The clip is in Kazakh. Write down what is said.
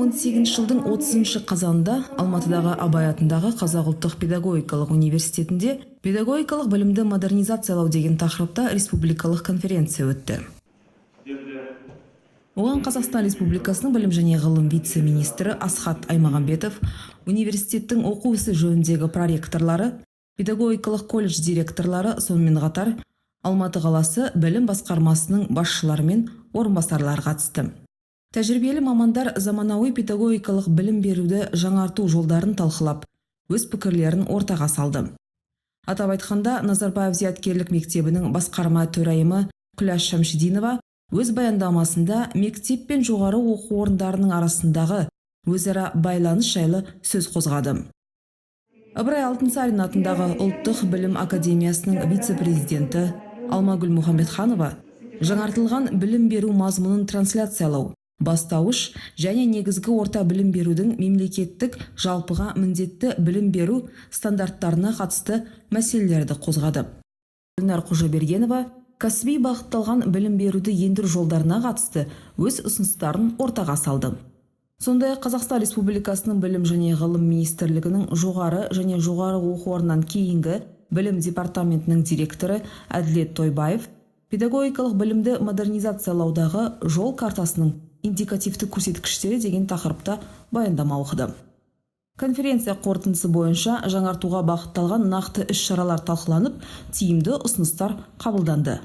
2018 жылдың 30 қазанында Алматыдағы Абай атындағы Қазақ ұлттық педагогикалық университетінде «Педагогикалық білімді модернизациялау» деген тақырыпта республикалық конференция өтті. Оған Қазақстан Республикасының білім және ғылым вице-министрі Асхат Аймағамбетов, университеттің оқу ісі жөніндегі проректорлары, педагогикалық колледж директорлары, сонымен қатар Алматы қаласы білім басқармасының басшылары мен орынбасарлары қатысты. Тәжірибелі мамандар заманауи педагогикалық білім беруді жаңарту жолдарын талқылап, өз пікірлерін ортаға салды. Атап айтқанда, Назарбаев зияткерлік мектебінің басқарма төрайымы Күләш Шәмшидинова өз баяндамасында мектеп пен жоғары оқу орындарының арасындағы өзара байланыс жайлы сөз қозғады. Ыбырай Алтынсарин атындағы Ұлттық білім академиясының вице-президенті Алмагүл Мұхамбетханова жаңартылған білім беру мазмұнын трансляциялау, бастауыш және негізгі орта білім берудің мемлекеттік жалпыға міндетті білім беру стандарттарына қатысты мәселелерді қозғады. Гүлнар Қожабергенова кәсіби бағытталған білім беруді ендіру жолдарына қатысты өз ұсыныстарын ортаға салды. Сондай-ақ Қазақстан Республикасының Білім және ғылым министрлігінің жоғары және жоғары оқу орнынан кейінгі білім департаментінің директоры Әділет Тойбаев «Педагогикалық білімді модернизациялаудағы жол картасының индикативті көрсеткіштері» деген тақырыпта баяндама оқыды. Конференция қорытындысы бойынша жаңартуға бағытталған нақты іс-шаралар талқыланып, тиімді ұсыныстар қабылданды.